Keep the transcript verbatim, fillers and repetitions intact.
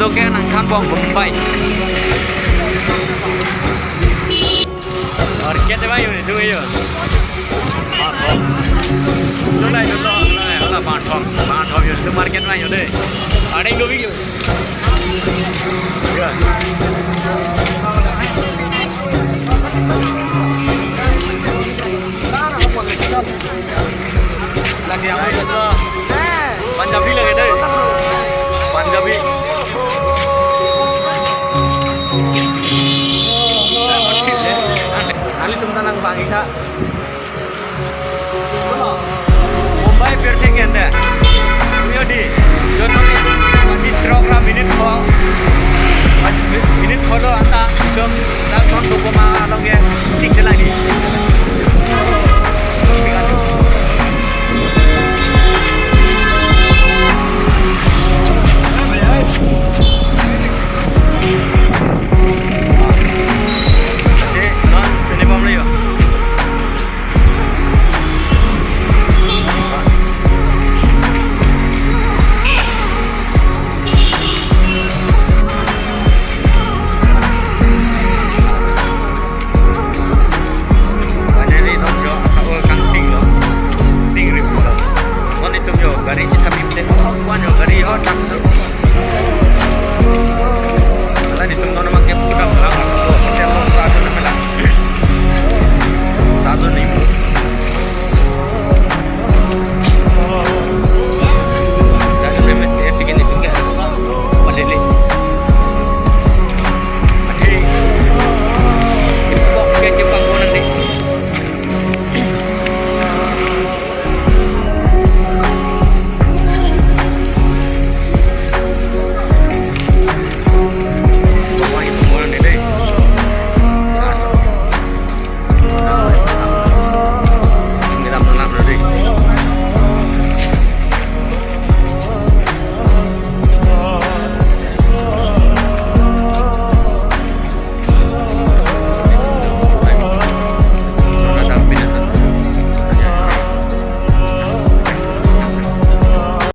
Oke, nangthan pon Mumbai. Market ma yo, itu yo. Banthom. Itu lah, itu lah, itu lah, itu lah Banthom. Banthom yo, itu market ma yo deh. Ada yang dua yo. Ya. Lagi apa itu? Punjabi lagi deh. Punjabi. Kali tum tanang bang isa. Mumbai pirthe ke ande. Kuyo di. Jono ni. Pachis throk ra minute ko. Pachis minute ko lo anta. Jom. Dak ton doko ma along ke. Tik ke lagi.